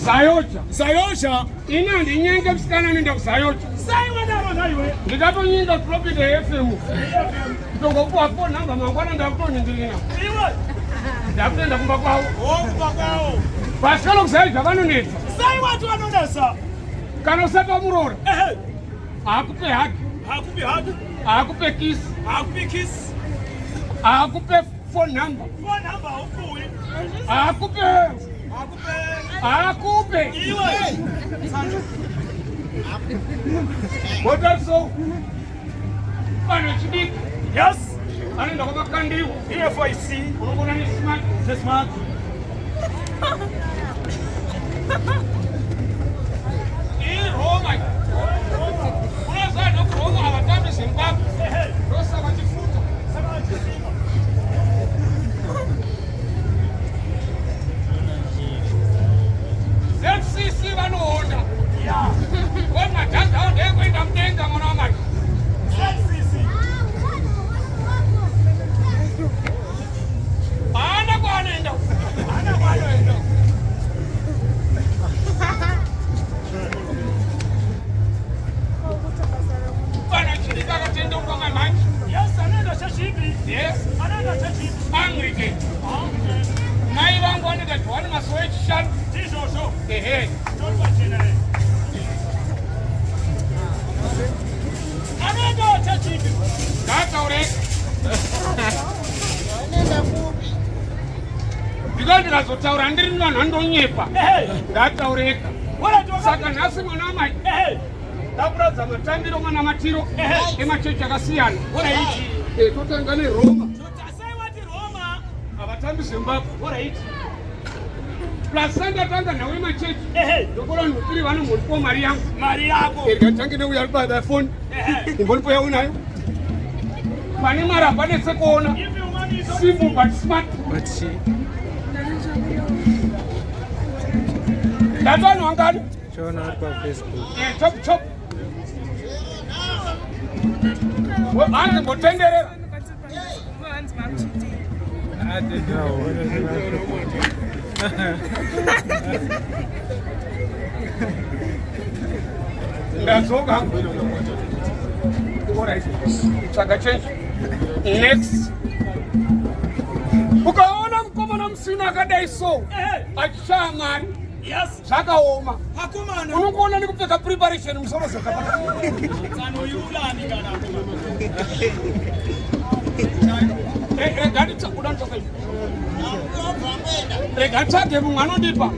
ZAOGA. ZAOGA. Ini handinyenge musikana anoenda kuZAOGA. Sei wadaro nhaiwe? Ndikatonyenga Profit FM. Kutongopuwa phone number mangwana ndakutonyengerera. Iwe. Ndakutoenda kumba kwavo. Oh, kumba kwavo. Vasikana kuZAOGA vanonetsa. Sei wati vanonetsa? Kana usati wamuroora. Ehe. Haakupe hug. Haakupi hug. Haakupe kiss. Haakupi kiss. Haakupe phone number. Phone number haupuwi. Haakupe. Haakupe. Haakupe. Iwe. What so? Vanhu vechidiki. Yes. Anoenda kwaMakandiwa. EFIC. Unogona nesmart. Nesmart. IRoma. Unoziva ndokuRoma havatambi Zimbabwe. Ndosaka chifuta. ZCC vanoona. Komadhazi avo ndeyekuenda mudenga mwana wamai. ZCC. Haana kwaanoenda. Haana kwaanoenda. Vanhu vechidiki akatendeuka mamanje. Yes, anoenda chechipi. Yes. Anoenda chechipi. Anglican. Anglican. Mai vangu vanoenda Johani Masowe echishanu. Ndizvozvo. Ehe. Totwachena. Anoenda chechipi. Ngataureka. Anoenda kupi? Ndiko ndikazotaura ndiri vanhu vandonyepa. Ehe. Ngataureka. Wala toka. Saka nhasi mwana wamai Ehe. ndakuratidza matambiro manamatiro Ehe. emachechi akasiyana. Alright. Totanga neRoma. Sei wati Roma? Havatambi Zimbabwe. Alright. Plus sandatanga nhau yemachechi. Ehe. Ndokora vanhu vanombondipawo mari yangu. Mari yako. Rega tange neuya ari pafoni. Ehe. Imbonipo yaunayo. Pane mari hapanetse kuona. If you money is Simple but smart. But she Ndati vanhu vangani? chiona uri paFacebook. Chop chop. Hanzi mbotenderera. No, Ndadzoka. Alright. Tsvaga change. Next. Ukaona mukomana musina akadai so Ehe. achishaya mari Yes. zvakaoma. Hakumana. Unokuona nekupfeka preparation musoro zvakapaka. Tsanoyulani kana akomana. Rega nditsvakuda nditsvaka. Rega tsvage mumwe anondipa.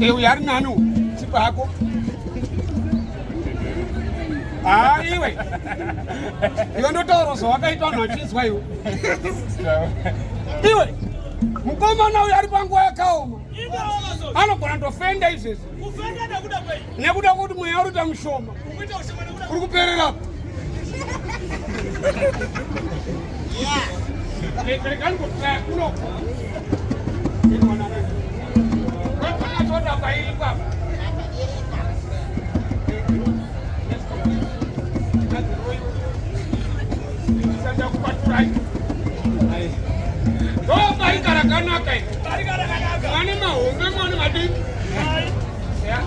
Uyu ari nani uyu. Chipa hako. Ah, iwe. Iwe ndotaura zvawakaita vanhu vachinzwa iwe. Iwe. Mukomana uyu ari panguva yakaoma. Indaoma so. Anogona ndofenda izvezvi. Kufenda nekuda kwei? Nekuda kwekuti mweya uri kuita mushoma. Kuita ushoma nekuda Uri kuperera. Rega ndikutaya kuno. Kwepana pairi ipapo. Ndobarika rakanaka iri. Barika rakanaka. Mwane mahombe mwane madiki. Hai. Yeah.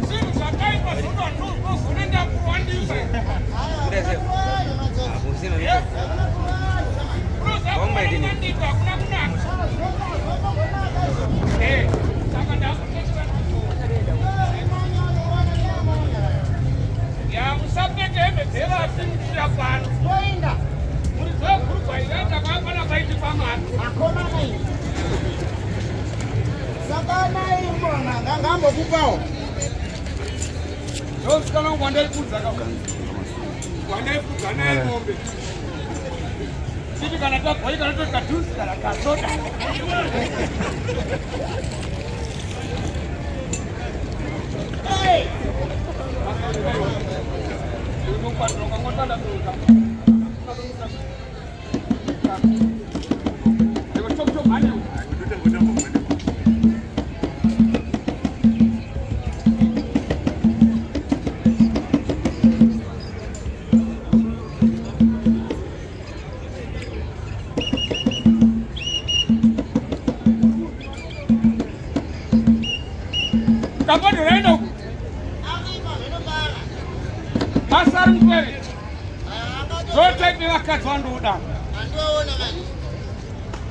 Zvinhu zvakaipa zvinozonoenda kuwandisa. Unozakuwandika hakuna kunaka. Saka ndakutesera ya musapfeke hembe dzevafi muchiuya pano. Toenda. Muridzi wegurugwa iri takapana paiti pamari. Akomana iyi. Saka mai mbona ngangambokupawo. Ndomusikana wangu wandaifudza ka. Wandaifudza naye mombe. Titi kana tabhoika kana toti kadhusi kana kasoda. Kabhodhi raenda uku. Basa ari mukwere. Ndotype yevakadzi vandoda.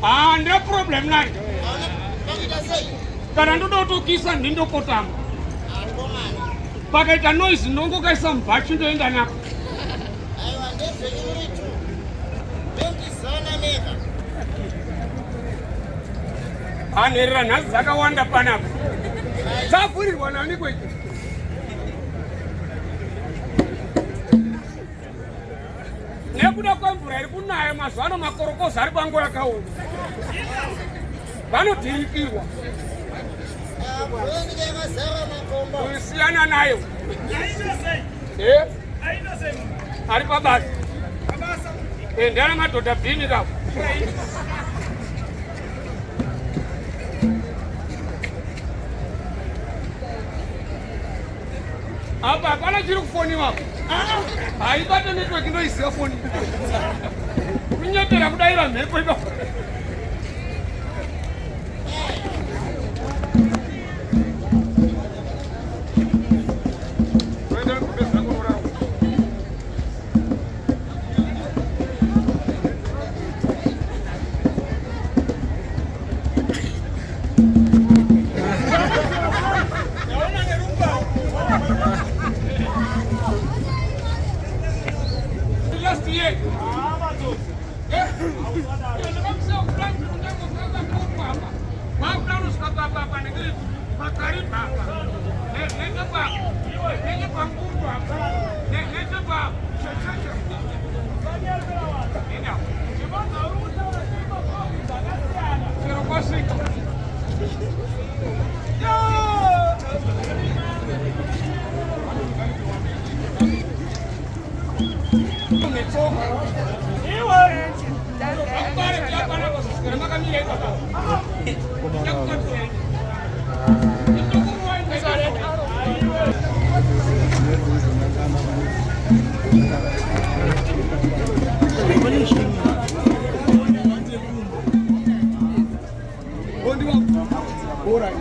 Ah, ndine problem nayo. Kana ndoda kutokisa ndindokotama. Pakaita noise ndongokaisa mubhachi ndoenda nako. Nherera nhasi dzakawanda panapa. Dzavhurirwa nani kwete? Nekuda kwemvura iri kunaya mazuva ano makorokoza ari panguva yakaoma. Vanodhirikirwa. Kusiyana nayo. Eh? Ari pabasa. Ndiana madhodha bhini kapo. Apa hapana chiri kufoniwa. Haibate network ndoiziva foni. Kunyepera kudaira mhepo ipapo. Last year. All right.